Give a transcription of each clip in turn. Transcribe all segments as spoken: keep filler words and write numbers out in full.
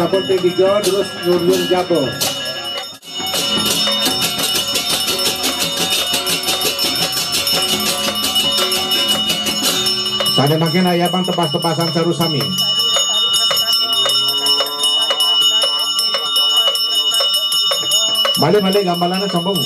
Sampun ping tiga, terus Nurul Jabo. Sane mangkin ayabang tepas-tepasan saru sami. Malih-malih gambalannya sambung.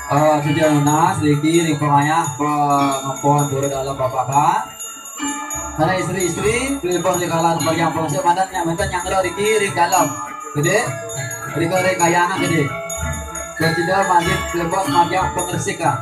Eh, sedia nunas, riki, ring pengayah, pengempon, pura dalam bapakan. Karena istri-istri, pelibas di kalangan pariang pengresik, mandan yang minta nyanggra riki, ring dalam. Gede, rika ring kayangan gede. Presida manjit pelibas majang pengresik, ah.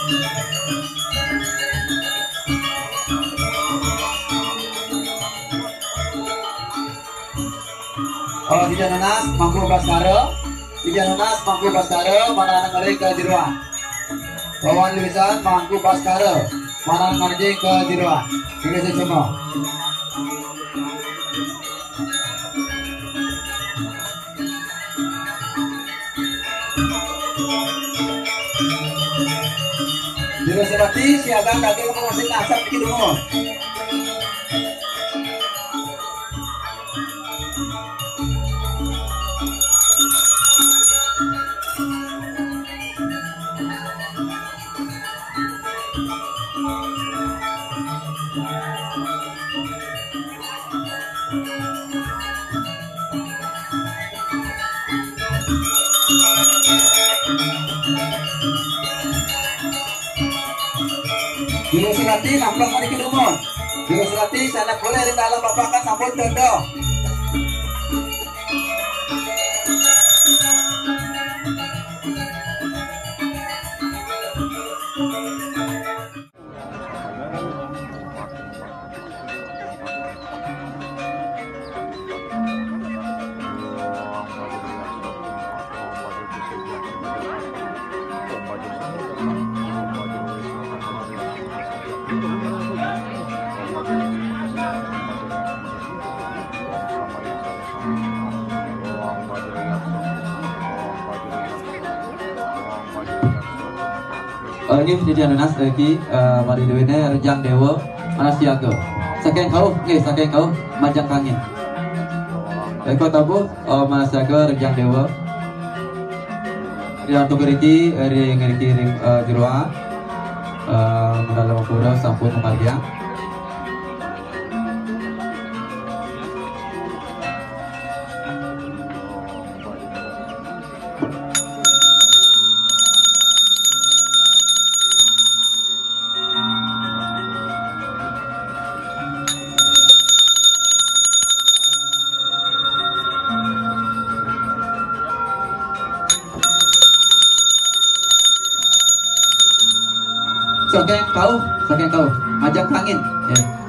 Oh, Dija Nunas, Mangku Baskara. Dija Nunas, Mangku Baskara, manahang ring ka jeroan. Wawan Luisan, Mangku Baskara, manahang ring ka jeroan. Ini sih semua. Juru Serati, siaga kaki mengasih nasab di dumun. Juru Serati, namplak mari ke dumun. Juru Serati, sanak boleh di dalam bapakan sampun dodo. Eh, nggih, titiang nunas, eh, ki, eh, malih duene Rejang Dewa, Manah Siaga. Saking kauh, nggih, saking kauh, majeng kangin. Eko tabuh, eh, Manah Siaga, Rejang Dewa. Riantuk riki, eh, ring, riki, ring, eh, jeroan. Eh, medal pura sampun mamargiang. Saking kauh, saking kauh. Majeng kangin. Ya.